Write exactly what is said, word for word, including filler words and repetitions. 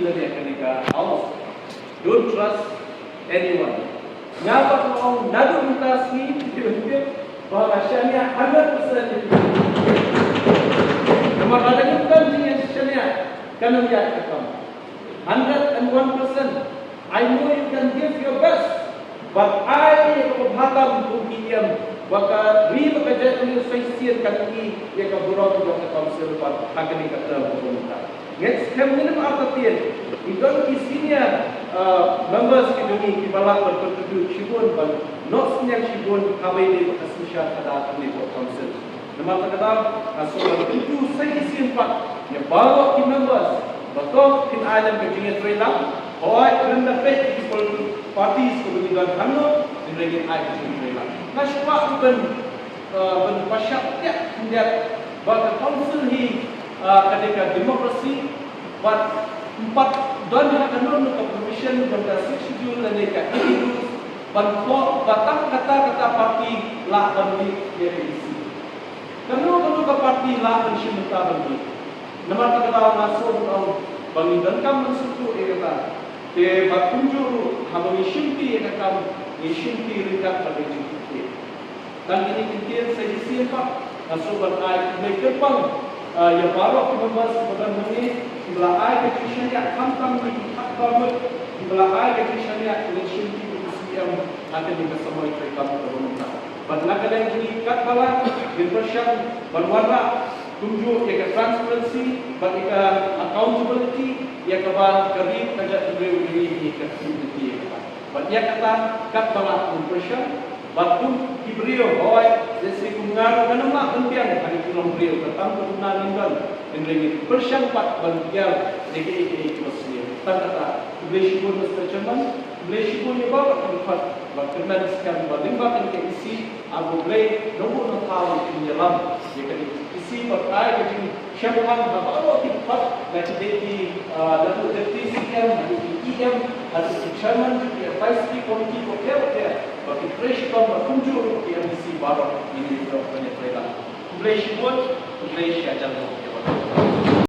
Lane kane ka house. Don't trust anyone. Nga pat nga ong naduh mynta sngi, ba nga shaniah hundred percent. Namar lada ngim don jingshaniah, kan ym ïaid ka kam. Hundred and one percent. I know you can give your best. But ai ïa ka bha tam kum ki ïam ba ka ri bad ka jaitbynriew sa shisien kan ïohi ïa ka burom jong ka council pat ha kane ka term kaba mynta. Ngeit skhem ngin ym artatien, ki don ki senior, uh, members ki jong ngi kiba lah ban contribute shibun ban noh synñiang shibun haba ïadei bad ka synshar khadar kane ka council. Namar kata ka daw nga sngewbha kyntu sa shisien pat ïa baroh ki members ba to kin ai lem ka jingïatreilang. Hooid, khlem da peit ki political parties kiba ngi don hangno, hynrei ngin ai ka jingïatreilang. Nga shu kwah ban, eh, ban pynshai khyndiat ba ka council hi, eh, ka dei ka democracy, bad ym pat don ha kano kano ka provision jong ka Sixth Schedule lane ka E C rules ban pynpaw ba tang kata kata party lah ban leit ïa ka E C. Kano kano ka party lah ban shim bynta ban leit. Namar kata ka daw nga sngewbha ban ong ba ngi donkam ban sngewthuh ïa kata. Te bad kumjuh ruh haba ngi shimti ïa ka kam, ngi shimti ryngkat bad ka jingkitkhlieh. Tang kine ki ktien sa shisien pat nga sngewbha ban ai khublei kyrpang, ah, ïa baroh ki members kiba don hangne kiba la ai ka jingshaniah, khamtam ki khatduh ngut kiba la ai ka jingshaniah ban shimti ïa ka C M ha kane ka samoi treikam kaba mynta. Bad na ka liang jong ngi katba lah ngin pyrshang ban wanrah kumjuh ïa ka transparency bad ïa ka accountability ïa kaba ka ri ka jaitbynriew jong ngi ka community ïa kata. Bad ïa kata katba lah ngin pyrshang bad kum ki briew, hooid, lehse kum nga ruh ngan ym lah ban biang ha ki nongbriew, ka tam ka duna ngin don, hynrei ngin pyrshang pat ban kiar ïa kiei kiei kiba sniew. Tang kata, khublei shibun Mister Chairman, khublei shibun ïa baroh ki dkhot, bad kyrmen skhem ba lyngba kane ka E C, A Blei, nongbuh nongthaw un ïalam ïa kane ka E C bad ai ka jingshemphang ha baroh ki dkhot, la ki dei ki, ah, naduh Deputy C M haduh ki E M haduh ki Chairman jong ki Advisory Committee bapher bapher, bad ki trei shitom bad kumjuh ruh ki M D C baroh, ngin ïa ïoh ban ïatreilang. Khublei shibun, khublei shihajar nguh ïa baroh.